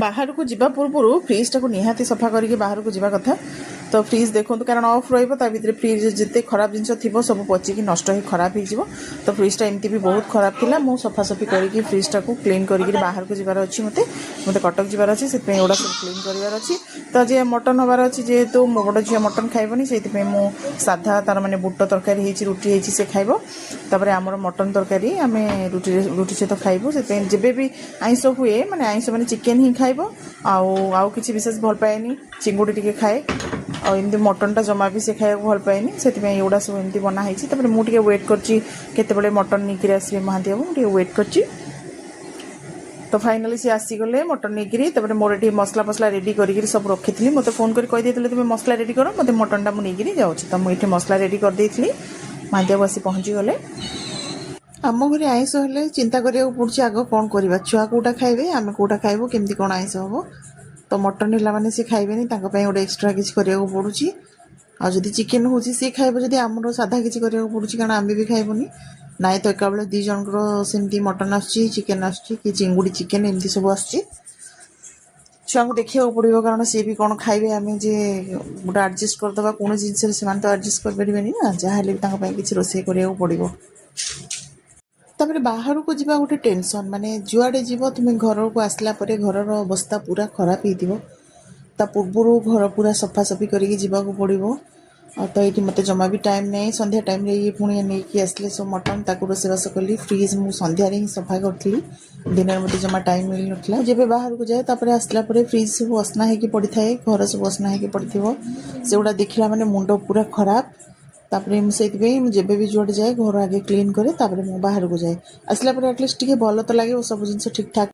ବାହାରକୁ ଯିବା ପୂର୍ବରୁ ଫ୍ରିଜ୍ଟାକୁ ନିହାତି ସଫା କରିକି ବାହାରକୁ ଯିବା କଥା। ତ ଫ୍ରିଜ୍ ଦେଖନ୍ତୁ, କାରଣ ଅଫ୍ ରହିବ, ତା ଭିତରେ ଫ୍ରିଜ୍ ଯେତେ ଖରାପ ଜିନିଷ ଥିବ ସବୁ ପଚିକି ନଷ୍ଟ ହେଇ ଖରାପ ହେଇଯିବ। ତ ଫ୍ରିଜ୍ଟା ଏମିତି ବି ବହୁତ ଖରାପ ଥିଲା। ମୁଁ ସଫାସଫି କରିକି ଫ୍ରିଜ୍ଟାକୁ କ୍ଲିନ୍ କରିକି ବାହାରକୁ ଯିବାର ଅଛି। ମୋତେ କଟକ ଯିବାର ଅଛି, ସେଥିପାଇଁ ଏଗୁଡ଼ା ସବୁ କ୍ଲିନ୍ କରିବାର ଅଛି। ତ ଯେ ମଟନ୍ ହେବାର ଅଛି, ଯେହେତୁ ମୋ ବଡ଼ ଝିଅ ମଟନ୍ ଖାଇବନି, ସେଇଥିପାଇଁ ମୁଁ ସାଧା ତାର ମାନେ ବୁଟ ତରକାରୀ ହେଇଛି, ରୁଟି ହେଇଛି, ସେ ଖାଇବ। ତାପରେ ଆମର ମଟନ୍ ତରକାରୀ ଆମେ ରୁଟିରେ ରୁଟି ସହିତ ଖାଇବୁ। ସେଥିପାଇଁ ଯେବେ ବି ଆଇଁଷ ହୁଏ, ମାନେ ଆଇଁଷ ମାନେ ଚିକେନ୍ ହିଁ ଖାଇବ, ଆଉ ଆଉ କିଛି ବିଶେଷ ଭଲ ପାଏନି। ଚିଙ୍ଗୁଡ଼ି ଟିକେ ଖାଏ, ଆଉ ଏମିତି ମଟନ୍ଟା ଜମା ବି ସେ ଖାଇବାକୁ ଭଲ ପାଏନି। ସେଥିପାଇଁ ଏଗୁଡ଼ା ସବୁ ଏମିତି ବନା ହେଇଛି। ତାପରେ ମୁଁ ଟିକେ ୱେଟ୍ କରିଛି, କେତେବେଳେ ମଟନ୍ ନେଇକିରି ଆସିବେ ମହାନ୍ତି ବାବୁ, ମୁଁ ଟିକେ ୱେଟ୍ କରିଛି। ତ ଫାଇନାଲି ସେ ଆସିଗଲେ ମଟନ୍ ନେଇକିରି। ତାପରେ ମୋର ଏଠି ମସଲା ଫସଲା ରେଡ଼ି କରିକିରି ସବୁ ରଖିଥିଲି। ମୋତେ ଫୋନ୍ କରି କହିଦେଇଥିଲେ, ତୁମେ ମସଲା ରେଡ଼ି କର ମୋତେ, ମଟନ୍ଟା ମୁଁ ନେଇକିରି ଯାଉଛି। ତ ମୁଁ ଏଠି ମସଲା ରେଡ଼ି କରିଦେଇଥିଲି। ମହାନ୍ତି ବାବୁ ଆସି ପହଞ୍ଚିଗଲେ। ଆମ ଘରେ ଆଇଁଷ ହେଲେ ଚିନ୍ତା କରିବାକୁ ପଡ଼ୁଛି, ଆଗ କ'ଣ କରିବା, ଛୁଆ କେଉଁଟା ଖାଇବେ, ଆମେ କେଉଁଟା ଖାଇବୁ, କେମିତି କ'ଣ ଆଇଁଷ ହେବ। ତ ମଟନ୍ ହେଲା ମାନେ ସେ ଖାଇବେନି, ତାଙ୍କ ପାଇଁ ଗୋଟେ ଏକ୍ସଟ୍ରା କିଛି କରିବାକୁ ପଡ଼ୁଛି। ଆଉ ଯଦି ଚିକେନ୍ ହେଉଛି, ସିଏ ଖାଇବ ଯଦି ଆମର ସାଧା କିଛି କରିବାକୁ ପଡ଼ୁଛି, କାରଣ ଆମେ ବି ଖାଇବୁନି। ନାଇଁ ତ ଏକାବେଳେ ଦୁଇ ଜଣଙ୍କର ସେମିତି ମଟନ୍ ଆସୁଛି, ଚିକେନ୍ ଆସୁଛି କି ଚିଙ୍ଗୁଡ଼ି ଚିକେନ୍, ଏମିତି ସବୁ ଆସୁଛି। ଛୁଆଙ୍କୁ ଦେଖିବାକୁ ପଡ଼ିବ, କାରଣ ସିଏ ବି କ'ଣ ଖାଇବେ। ଆମେ ଯେ ଗୋଟେ ଆଡ଼ଜଷ୍ଟ କରିଦେବା କୌଣସି ଜିନିଷରେ, ସେମାନେ ତ ଆଡ଼ଜଷ୍ଟ କରିପାରିବେନି ନା। ଯାହାହେଲେ ବି ତାଙ୍କ ପାଇଁ କିଛି ରୋଷେଇ କରିବାକୁ ପଡ଼ିବ। ତାପରେ ବାହାରକୁ ଯିବା ଗୋଟେ ଟେନସନ୍, ମାନେ ଯୁଆଡ଼େ ଯିବ ତୁମେ, ଘରକୁ ଆସିଲା ପରେ ଘରର ଅବସ୍ଥା ପୁରା ଖରାପ ହେଇଥିବ। ତା ପୂର୍ବରୁ ଘର ପୁରା ସଫାସଫି କରିକି ଯିବାକୁ ପଡ଼ିବ। ଆଉ ତ ଏଇଠି ମୋତେ ଜମା ବି ଟାଇମ୍ ନାହିଁ। ସନ୍ଧ୍ୟା ଟାଇମ୍ରେ ଇଏ ପୁଣି ନେଇକି ଆସିଲେ ସବୁ ମଟନ୍, ତାକୁ ରୋଷେଇବାସ କଲି। ଫ୍ରିଜ୍ ମୁଁ ସନ୍ଧ୍ୟାରେ ହିଁ ସଫା କରିଥିଲି, ଦିନରେ ମୋତେ ଜମା ଟାଇମ୍ ମିଳିନଥିଲା। ଯେବେ ବାହାରକୁ ଯାଏ, ତାପରେ ଆସିଲା ପରେ ଫ୍ରିଜ୍ ସବୁ ଅସନା ହେଇକି ପଡ଼ିଥାଏ, ଘର ସବୁ ଅସନା ହେଇକି ପଡ଼ିଥିବ। ସେଗୁଡ଼ା ଦେଖିଲା ମାନେ ମୁଣ୍ଡ ପୁରା ଖରାପ। ତାପରେ ମୁଁ ସେଇଥିପାଇଁ ମୁଁ ଯେବେ ବି ଯୁଆଡ଼େ ଯାଏ, ଘର ଆଗେ କ୍ଲିନ୍ କରେ, ତାପରେ ମୁଁ ବାହାରକୁ ଯାଏ। ଆସିଲା ପରେ ଆଟଲିଷ୍ଟ ଟିକେ ଭଲ ତ ଲାଗିବ, ସବୁ ଜିନିଷ ଠିକ୍ ଠାକ୍।